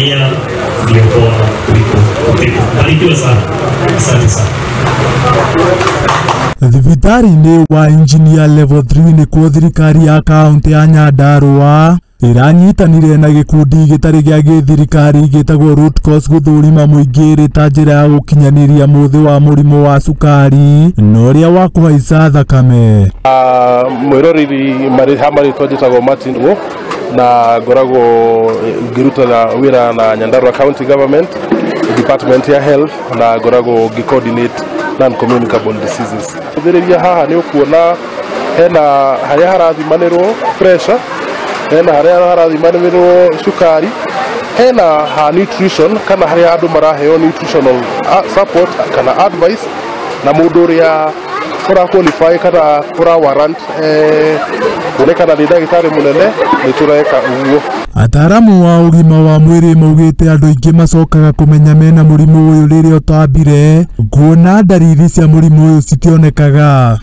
Kuangalia ndio bora kuliko upepo. Barikiwa sana, asante sana. Thibitarĩ-inĩ wa Engineer Level 3 nĩkuo thirikari ya kaunti ya Nyandarua ĩranyitanire na gĩkundi gĩtarĩ gĩa gĩthirikari gĩtagwo Root Cause gũthũrima mũingĩ ĩrĩ ta njĩra ya gũkinyanĩria mũthĩ wa mũrimũ wa cukari na ũrĩa wa kũhaica thakame. Mwĩroreri marĩtwa njĩtagwo Martin O na ngoragwo ngĩruta wĩra na Nyandarua County Government Department ya Health na ngoragwo ngĩ coordinate non-communicable diseases. Thĩrĩria haha nĩ ũkuona hena harĩa harathimanĩrwo pressure, hena harĩa harathimanĩrwo cukari, hena ha nutrition kana harĩa andũ maraheo nutritional support kana advice na mũndũ ũrĩa ũra qualify kana ũra warrant kuonekana nĩ ndagĩtarĩ mũnene nĩ tũreka ũguo. Ataaramu wa ũgima wa mwĩrĩ maugĩte andũ aingĩ macokaga kũmenya mena mũrimũ ũyũ rĩrĩa ũtambire kuona ndariri cia mũrimũ ũyũ citionekaga.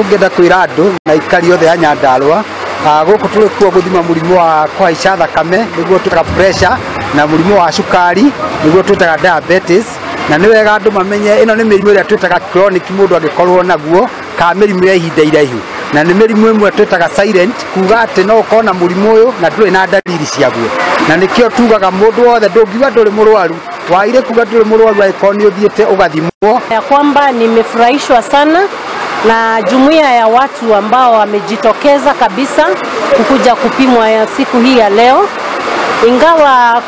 Ngenda kwĩra andũ na aikari othe a Nyandarua gũkũ tũrĩ kuo gũthima mũrimũ wa kũhaica thakame nĩguo twĩtaga pressure na mũrimũ wa cukari nĩguo twĩtaga diabetes, na nĩ wega andũ mamenye ĩno nĩ mĩrimũ ĩrĩa twĩtaga chronic mũndũ angĩkorwo naguo kana mĩrimũ ya ihinda iraihu, na nĩ mĩrimũ ĩmwe twĩtaga silent kuga atĩ no ũkorwo na mũrimũ ũyũ na ndũrĩ na ndariri ciaguo, na nĩkĩo tugaga mũndũ wothe ndũngiuga ndũrĩ mũrwaru waire kuga ndũrĩ mũrwaru angĩkorwo nĩ ũthiĩte ũgathimwo. Ya kwamba nimefurahishwa sana na jumuiya ya watu ambao wamejitokeza kabisa kukuja kupimwa ya siku hii ya leo, ingawa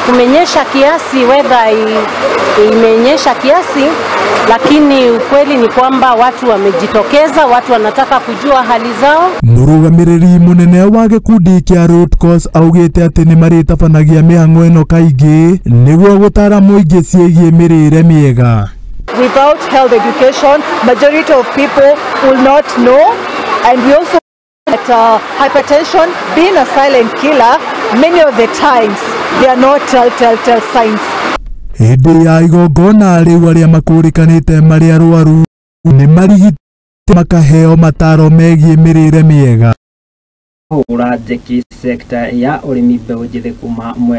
kumenyesha kiasi, weather imenyesha kiasi, lakini ukweli ni kwamba watu wamejitokeza, watu wanataka kujua hali zao. Mũrũgamĩrĩri mũnene wa gĩkundi kĩa Root Cause augĩte atĩ nĩ marĩtabanagia mĩhang'o ĩno kaingĩ nĩguo gũtara mũingĩ ciĩgiĩ mĩrĩre mĩega. Without health education, majority of people will not know, and we also that hypertension being a silent killer, many of the times they are not telltale signs. Hĩndĩ ya igongona rĩu arĩa makũrĩkanĩte marĩ arwaru nĩ marigitĩtwo makaheo mataro megiĩ mĩrĩre mĩega. Kũhũra njeki sekta ya ũrĩmi mbeũ njĩthĩ kuma mwena